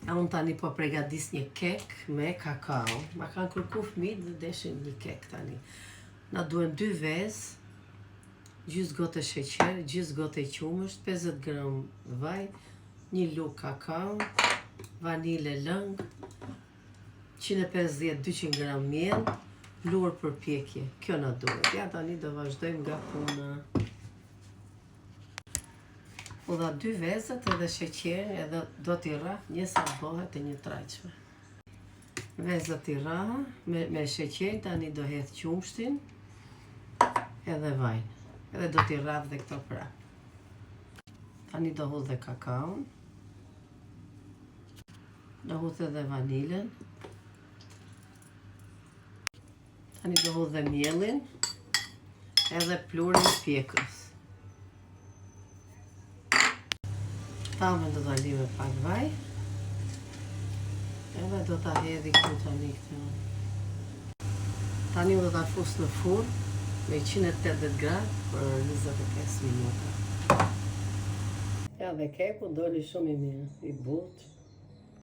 E unë tani po pregadis një kek me kakao. Ma kanë kërku fëmijët dhe deshin një kek tani. Na duhen dy vezë, gjysë gote sheqer, gjysë gote qumësht, 50 gram vaj, një lugë kakao, vanile lëng, 150-200 gram miell, pluhur për pjekje. Kjo na duhet. Ja tani do vazhdojmë nga puna. Hodha dy vezët edhe sheqerin edhe do t'i rrah njësa bëhet e njëtrajtshme. Vezët i rraha me, me sheqerin, tani do hedh qumështin edhe vajin. Edhe do t'i rrah dhe këto prapë. Tani do hudh dhe kakaon. Do hudh edhe vanilën. Tani do hudh dhe miellin edhe pluhurin pjekës. Tavën do ta lij me pak vaj. Edhe do ta hedhi këtu tani këtë. Tani do ta fus në furrë me 180 gradë për 25 minuta. Ja dhe keku doli shumë i mirë, i butë.